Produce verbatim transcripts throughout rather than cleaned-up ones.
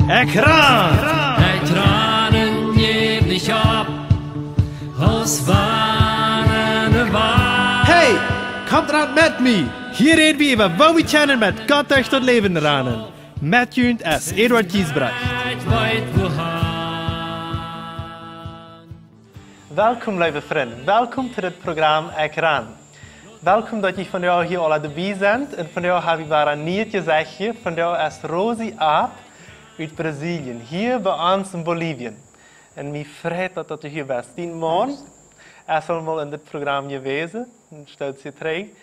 Ekj ran! Ekj ran un jäw nich opp, aus wann ne Wal. Hey, komt ran met mie! Hia räd wie äwa, woo wie kjennen met Gott derch daut Läwen ranen. Met junt es Eduard Giesbrecht. Ekj weet wohan. Welkom, leewe Frind. Welkom to dit Program Ekj ran. Welkom, daut jie vondoag hia aula doabie sent. Un vondoag hab wie wada een nieet Jesecht hia. Vondoag es Rosi Aab ut Brasilien, hia bie ons en Bolivien. Un mie freit daut, daut du hia best. Dien Maun es aul mol en dit Program jewast, een Stootje trigj.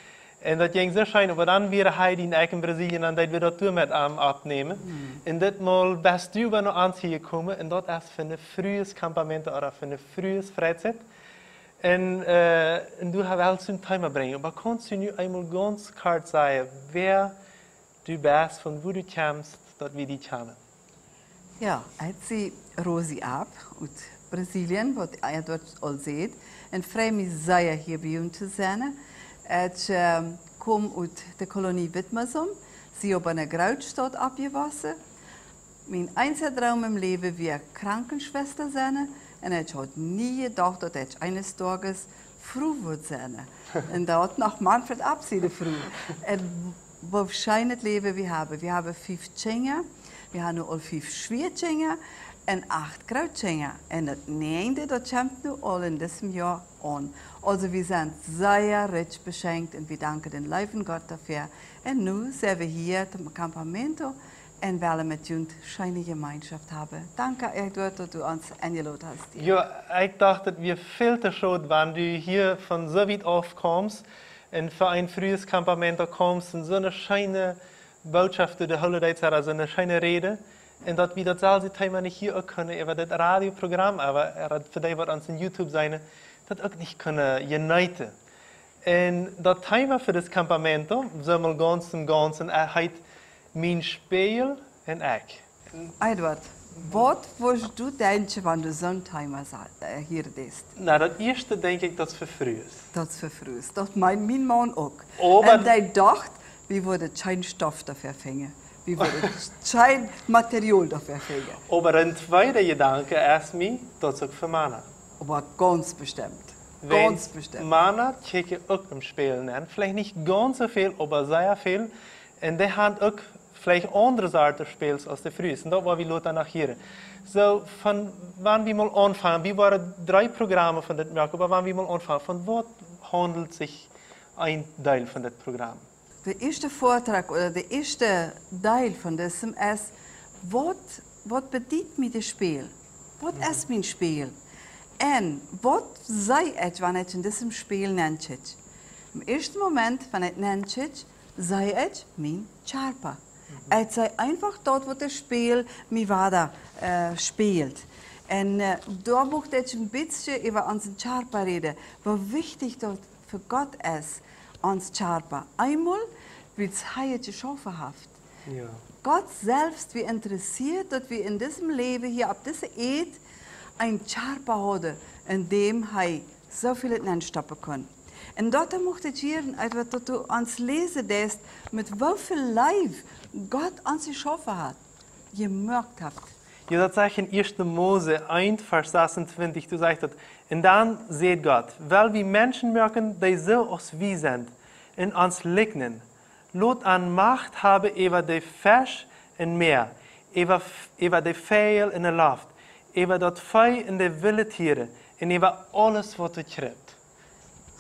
Un daut jinkj soo scheen, oba dan wia hee dien eajna Brasilien, dan deed wie daut doa met am oppnämen. Un dit Mol best du oba no ons hia jekomen, un daut es fa een Frues Campamento ooda fa een Frues Freizeit. Un, äh, un du hast aul soon Thema brinjen, oba kaust du nu eemol gaunz kort sajen, wäa du best, von wua du kjemst, daut wie die kjanen? Jo, ekj sie Rosi Aab ut Brasilien, waut Eduard aul säd. Un frei mie sea, hia bie junt to sennen. Ekj, ähm, kom ut de Kolonie Witmarsum, sie opp eene Grootstaut oppjewossen. Mien eensja Droom em Läwen wia Krankenschwester sennen. Un ekj haud nie jedocht, daut ekj eenes Tages Fru wudd sennen. Un daut noch Manfred Aab siene Fru. Un woo scheen daut Läwen wie haben. Wie haben fief Kjinja. Wie haben nu aul fief Schwiakjinja un acht Grootkjinja. Un daut näajende, daut kjemt nu aul en disem Joa aun. Aulsoo, wie sent sea rikj beschenkjt un wie danken dän leewen Gott doafäa. Un nu sent wie hia toom Campamento un wellen met junt scheene Jemeenschoft haben. Danke, Eduard, daut du ons enjelot hast hia. Jo, ekj docht, daut wia väl too schod, wan du hia von soo wiet auf kjemst un fa een Frues Campamento kjemst un soone scheene Botschoft, de Holidays, ooda soone scheene Räd. Un daut wie daut selwje Thema nich hia uk kjennen äwa dit Radioprogram, oba, äh, fa dee, waut ons en YouTube seenen, daut uk nich kjennen jeneeten. Un daut Thema fa dit Campamento, soo mol gaunz em Gaunzen, äh, heet Mien Spieejel un ekj. Eduard, waut wurscht du denkjen, wan du soon Thema sa-, äh, hieescht? Na, daut ieeschte denkj ekj, daut es fa Frues. Daut es fa Frues. Daut meend mien Maun uk. Oba un dee docht, wie wudden kjeen Stoff doafäa finjen. Wie wudden kjeen Material doafäa finjen. Oba een tweeda Jedanke es mie, daut es uk fa Mana. Oba gaunz bestemt. Gaunz bestemt. Mana kjikjen uk em Spieejel nenn. Veleicht nich gaunz soo väl, oba sea väl. Un dee haben uk veleicht aundre Sorten Spieejels aus de Frues. Un daut woa wie lota noch hieren. Soo, von wan wie mol aunfangen, wie woaren dree Programme von dit moaken, oba wan wie mol aunfangen, von waut haundelt sikj een Deel von dit Program? De ieeschte Vortrag ooda de ieeschte Deel von disem es, waut, waut bediet mie de Spieejel? Waut es mien Spieejel? Un waut see ekj, wan ekj en disem Spieejel nenkjikj? Em ieeschten Moment, wan ekj nenkjikj, see ekj mien Kjarpa. Ekj see eefach daut, waut de Spieejel mie wada, äh, spieejelt. Un, äh, doa mucht ekj een bät äwa onsen Kjarpa räden, woo wichtich daut fa Gott es, ons Kjarpa. Eemol, wiels hee et jeschaufen haft. Jo. Gott selfst wia interessieet, daut wie en disem Läwen hia opp dise Ieed een Kjarpa hauden, en däm hee soo väl nenstoppen kunn. Un daut mucht ekj hia, äh, daut du ons läsen deist, met woo väl Leew Gott ons jeschaufen haft, jemoakt haft. Jo, daut sajcht en ieeschte Mose eent, Varsch sasuntwintich, doa sajcht daut: "Un dan säd Gott: Well wie Menschen moaken, dee soo aus wie sent, un ons likjnen. Lot an Macht haben äwa de Fesch em Mäa, äwa, äwa de Väajel en de Loft, äwa daut Vee un de wille Tieren, un äwa aules, waut doa kjriept."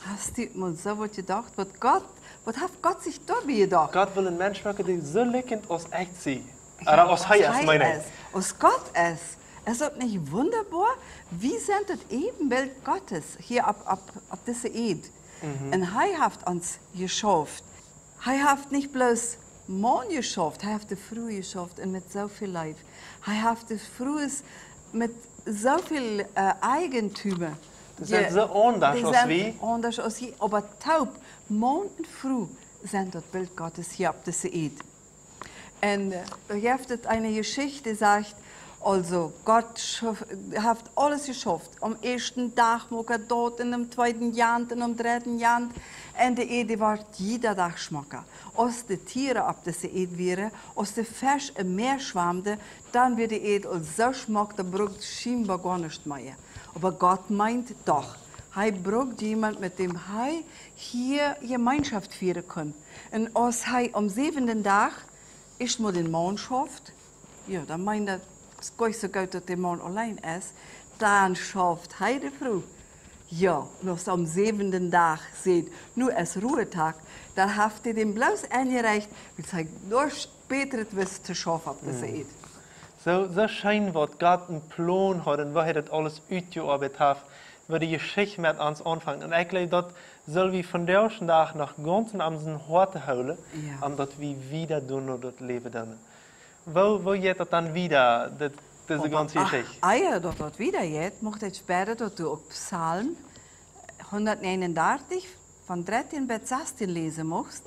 Hast du mol soo waut jedocht? Waut Gott, waut haft Gott sikj doabie jedocht? Gott well een Mensch moaken, dee soo likjent aus ekj sie. Jo, ooda aus hee es, meen ekj. Aus Gott es. Es daut nich wundaboa? Wie sent daut Äwenbilt Gottes hia opp, opp, opp dise Ieed. Mhm. Un hee haft ons jeschaufen. Hee haft nich bloos Maun jeschaufen, hee haft de Fru jeschaufen un met soo väl Leew. Hee haft de Frues met soo väl, äh, Eigentum. Dee sent soo aundasch aus wie. Aundasch aus wie, oba toop, Maun un Fru sent daut Bilt Gottes hia opp dise Ieed. Un, äh, doa jeft et eene Jeschicht, dee sajcht, Also, Gott schauf-, haft aules jeschauft. Aum ieeschten Dach muak hee daut, un aum tweeden jant, un aum dredden jant. Un de Ead, dee wort jieda Dach schmocka. Aus de Tieren opp dise Ead wieren, aus de Fesch em Mäa schwamden, dan wia de Ead aul soo schmock, doa brukt schienboa goanuscht mea. Oba Gott meent doch, hee brukt jemaunt, met däm hee hia Jemeenschoft fieren kunn. Un aus hee aum säwenden Dach ieescht mol dän Maun schauft, jo, dan meent daut, es goanich soo goot, daut de Maun auleen es, dan schauft hee de Fru. Jo, un aus hee aum säwenden Dach säd, nu es Ruhetag, dan haft hee dän bloos enjerecht, wiels hee nuscht Bätret wist to schaufen opp dise Ead. Soo, soo scheen, waut Gott een Plon haud un woo hee daut aules utjeoabeit haft, woo de Jeschicht met ons aunfangt. Un ekj jleew, daut sell wie vondoag dän Dach noch gaunz en onse Hoaten hoolen, Jo. Om daut wie wieda doonen, no daut Läwen doonen. Woo, woo jeit daut dan wieda, dit, dise Oba gaunze ach, Jeschicht? Ea daut daut wieda jeit, mucht ekj bäden, daut du uk Psalm hundatnäajenundartich, von dartieen bat sastieen läsen muchst,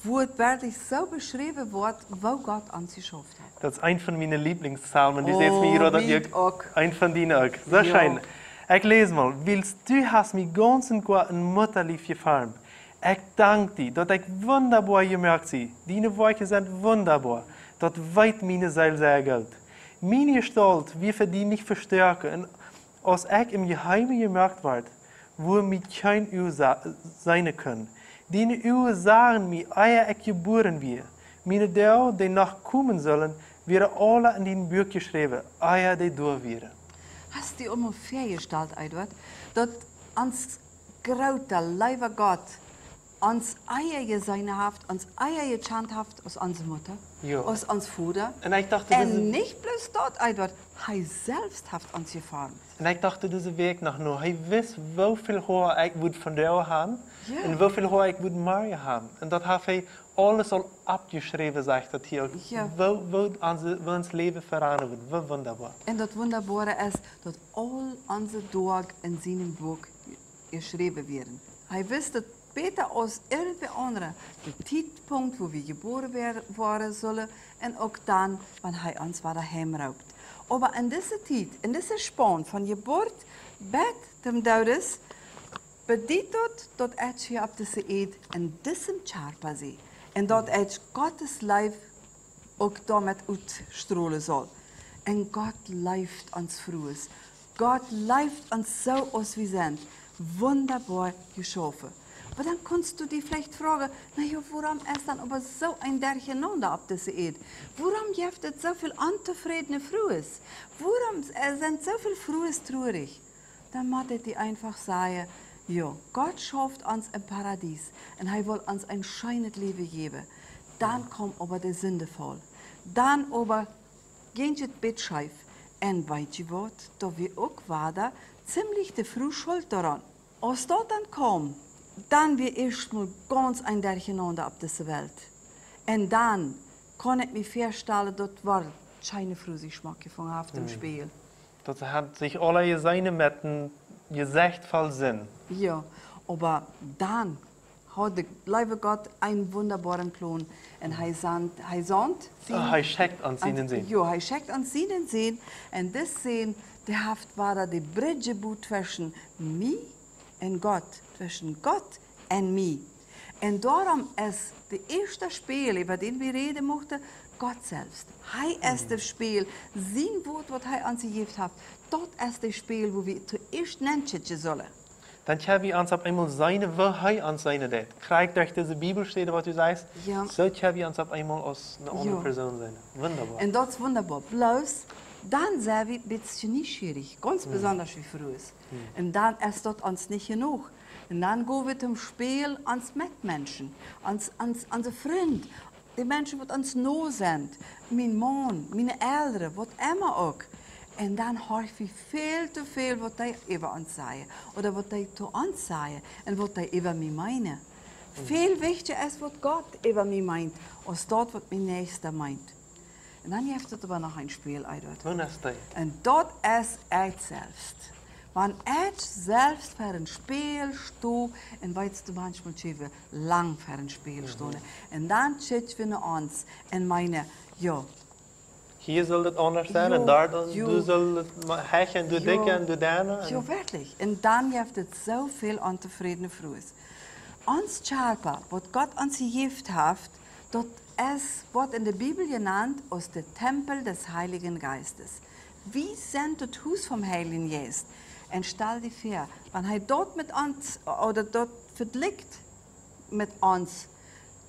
wua daut werkjlich soo beschräwen woat, woo Gott ons jeschauft haft. Daut es een von miene Lieblingspsalmen. Du Oh, sajchst mie, daut mien uk. Een von diene uk. Soo Jo. Scheen. Ekj läs mol. Wiels du hast mie gaunz un goa em Muttalief jeformt. Ekj dank die, daut ekj wundaboa jemoakt sie. Diene Woakjen sent wundaboa. Daut weet miene Seel sea goot. Miene Jestalt wia fa die nich vestoaken, un aus ekj em Jeheemen jemoakt wort, wua mie kjeen Uag sa-, seenen kunn. Diene Uagen sagen mie, ea ekj jebuaren wia. Miene Doag, dee noch komen sullen, wieren aula en dien Buak jeschräwen, ea dee doa wieren. Hast du die aul mol väajestalt, Eduard, daut ons groota, leewa Gott ons ea jeseenen haft, ons ea jekjant haft aus onse Mutta, Jo. aus ons Voda? Un ekj docht, daut Un es nich bloos daut, Eduard, hee selfst haft ons jeformt. Un ekj docht dise Wäakj noch no, hee wist, woo väl Hoa ekj wudd vondoag haben Jo. un woo väl Hoa ekj wudd morjen haben. Un daut haft hee aules aul oppjeschräwen, sajcht daut hia uk. Jo. Woo, woo onse, woo ons Läwen veraundat woat. Woo wundaboa. Un daut Wundaboare es, daut aul onse Doag en sien Buak jeschräwen wieren. Hee wist daut bäta aus irjentwäa aundra, dän Tietpunkt, wua wie jebuaren woaren sullen, un uk dan, wan hee ons wada heimroopt. Oba en dise Tiet, en dise Span von Jeburt bat däm Doot, bediet daut, daut ekj hia opp dise Ead en disem Kjarpa sie. Un daut ekj Gottes Leew uk doamet utstrolen saul. Un Gott leeft ons Frues. Gott leeft ons soo aus wie sent. Wundaboa jeschaufen. Oba dan kaust du die veleicht froagen, na jo, wuarom es dan oba soo een Derchenaunda opp dise Ead? Wuarom jeft et soo väl ontofrädne Frues? Wuarom, äh, sent soo väl Frues truarich? Dan mott ekj die eefach sajen, jo, Gott schauft ons een Paradies un hee well ons een scheenet Läwen jäwen. Dan kjeem oba de Sindfaul. Dan oba jinkj et bät scheef. Un weet jie waut? Doa wia uk wada ziemlich de Fru schult doaraun. Aus daut dan kjeem, dan wia ieescht mol gaunz een Derchenaunda opp dise Welt. Un dan kunn ekj mie väastalen, daut wia kjeene Fru, dee schmock jefungen haft em Spieejel. Daut haud sikj aula jeseenen met een Jesecht voll Sind. Jo, oba dan haud de leewe Gott een wundaboaren Plon. Un hee sand, hee sand, Ah, hee schekjt ons sienen Sän. Jo, hee schekjt ons sienen Sän. Un dis Sän, dee haft wada de Bridj jebut tweschen mie un Gott, tweschen Gott un mie. Un doarom es de ieeschte Spieejel, äwa dän wie räden muchten, Gott selfst. Hee es de Spieejel, sien Wuat, waut hee ons jejäft haft, daut es de Spieejel, wua wie toieescht nenkjikjen sellen. Dan kjenn wie ons opp eemol seenen, woo hee ons seenen deit. Krakjt derch dise Bibelstäd, waut du sajchst, Jo. soo kjenn wie ons opp eemol aus eene aundre Jo. Persoon seenen. Wundaboa. Un daut es wundaboa. Bloos, dan sent wie een bät nieschierich, gaunz besonda wie Frues. Un dan es daut ons nich jenuach. Un dan go wie tom Spieejel ons Metmenschen, ons, ons, onse Frind, de Menschen, waut ons noh sent, mien Maun, miene Elren, waut emma uk. Un dan horch wie väl to väl, waut dee äwa ons sajen, ooda waut dee to ons sajen, un waut dee äwa mie meenen. Väl wichtja es, waut Gott äwa mie meent, aus daut, waut mien Näakjsta meent. Un dan jeft et oba noch een Spieejel, Eduard. Woo es daut? Un daut es ekj selfst. Wan ekj selfst ver een Spieejel sto, un weetst du, maunchmol kjenn wie lang ver een Spieejel stonen. Un dan kjikj wie no ons un meenen, jo, Hia sull daut aundasch sennen, un Jo, doa, un jo. Du sull daut ma-, hecha, un du Jo. Dikja, un du denne, un Jo, werkjlich. Un dan jeft et soo väl ontofrädne Frues. Ons Kjarpa, waut Gott ons jejäft haft, daut es, woat en de Bibel jenant aus de Tempel des Heiligen Geistes. Wie sent daut Hus vom Heiljen Jeist. Un stal die väa, wan hee daut met ons, ooda daut vejlikjt met ons,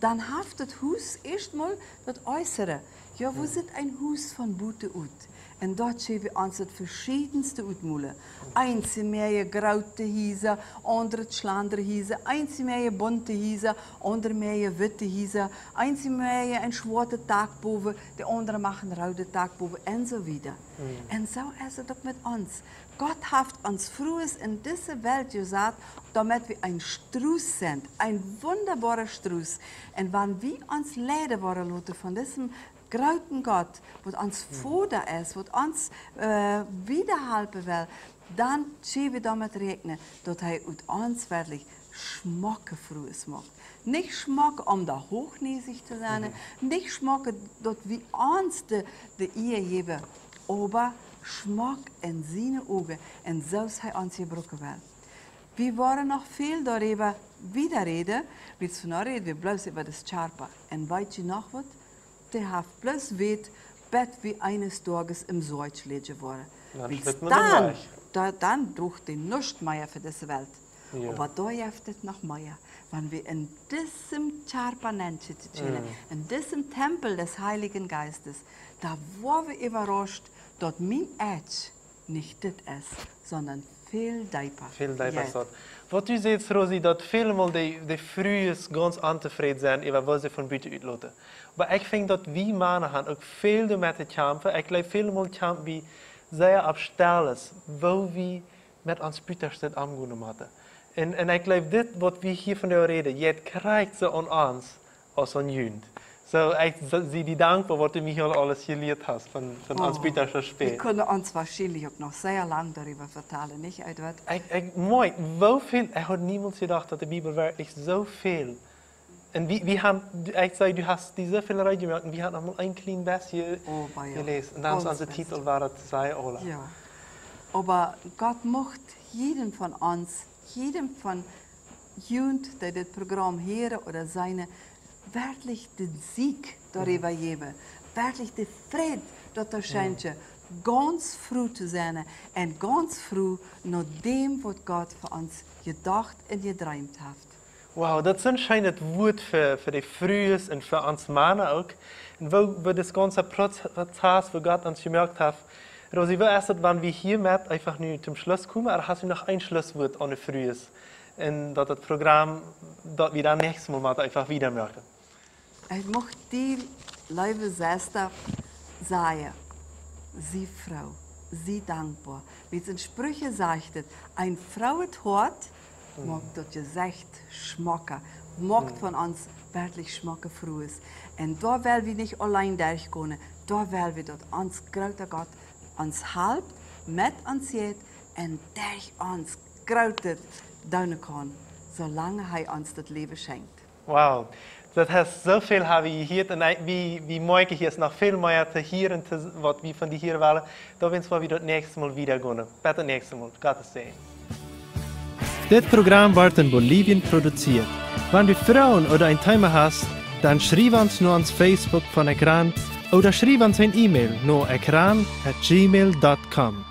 dan haft daut Hus ieescht mol daut Äußere. Jo, woo Mhm. sitt een Hus von buten ut? Un doa kjenn wie ons daut veschiedenste utmolen. Eenje mea groote Hiesa, aundre kjlandre Hiesa, eenje mea bunte Hiesa, aundre mea witte Hiesa, eenje mea een schwoatet Dak bowen, de aundre moaken roodet Dak bowen, un soo wieda. Mhm. Un soo es et uk met ons. Gott haft ons Frues en dise Welt jesat, doamet wie een Struss sent, een wundaboaren Struss. Un wan wie ons leiden woaren loten von disen grooten Gott, waut ons Mhm. Voda es, waut ons, äh, wiedahalpen well, dan kjenn wie doamet räakjnen, daut hee ut ons werkjlich schmocke Frues moakt. Nich schmock, om doa huach no sikj to sennen, Mhm. nich schmock, daut wie ons de, de Ea jäwen, oba schmock en siene Uagen, un soo aus hee ons jebrucken well. Wie woaren noch väl doaräwa wieda räden, wiels vondoag räden wie bloos äwa daut Kjarpa. Un weet jie noch waut? Dee haft bloos Wieet, bat wie eenes Doages em Soakj lidjen woaren. Dan Wiels schlitt maun dan, dan wajch. doa, dan druacht dee nuscht mea fa dise Welt. Jo. Oba doa jeft et noch mea. Wan wie en disem Kjarpa nenn kjikjen, Mm. en disem Tempel des Heiligen Geistes, dan woa wie äwarauscht, daut mien Ekj nich dit es, sonda väl deepa. Väl deepa es daut. Waut du sajchst, Rosi, daut väl mol de, de Frues gaunz ontofräd sent äwa waut see von buten utloten. Oba ekj finj daut wie Mana han uk väl doamet to kjamfen. Ekj jleew väl mol kjamf wie sea opp Stellen, woo wie met ons Butastet omgonen motten. Un, un ekj jleew dit, waut wie hia von räden, jeit krakjt soo aun ons aus aun junt. Soo, ekj s-, sie die dankboa, waut du mie aul aules jelieet hast von, von ons Oh, Butastet wie Späl. Kjennen ons woarschienlich uk noch sea lang doaräwa vetalen, nich, Eduard? Ekj, ekj, moai, woo väl, ekj haud niemols jedocht, daut de Bibel werkjlich soo väl. Un wie, wie han, du, ekj saj, du hast dise väl Reed jemoakt, un wie han noch mol een kjlien bät Oh, ba jo. Jeläst. Un dan es Gaunz onse bät. Titel wia daut, saj, Ola. Jo. Oba Gott mucht jiedem von ons, jiedem von junt, dee dit Program hieren ooda seenen, werkjlich dän Sieg doaräwa Mhm. jäwen, werkjlich de Fräd doatoo Mhm. schenkjen, gaunz fru to sennen un gaunz fru no däm, waut Gott fa ons jedocht un jedreemt haft. Wow, daut es een scheenet Wuat fa, fa de Frues un fa ons Mana uk. Un woo, woo daut gaunze Proz-, Prozess, woo Gott ons jemoakt haft. Rosi, woo es et, wan wie hia met eefach nu toom Schluss komen? Ooda hast du noch een Schlusswuat aun de Frues? Un daut daut Program, daut wie dan näakjstet Mol met eefach wieda moaken. Ekj mucht die, leewe Sesta, sajen, sie froo, sie dankboa. Wiels en Spricha sajcht et, een frooet Hoat Mhm. moakt daut Jesecht schmocka, moakt Mhm. von ons werkjlich schmocke Frues. Un doa well wie nich auleen derchgonen, doa well wie daut ons groota Gott ons halpt, met ons jeit un derch ons Grootet doonen kaun, soo lang hee ons daut Läwen schenkjt. Wow, daut es soo väl, hab ekj jehieet. Un ekj, wie, wie moakjen, hia es noch väl mea to hieren, to, waut wie von die hieren wellen. Doawäajen woa wie daut näakjstet Mol wieda gonen. Bat daut näakjstet Mol. Gottes Säajen. Dit Program woat en Bolivien produzieet. Wan du Froagen ooda een Thema hast, dan schriew ons no ons Facebook von Ekran ooda schriew ons een E-Mail no ekran at gmail dot com.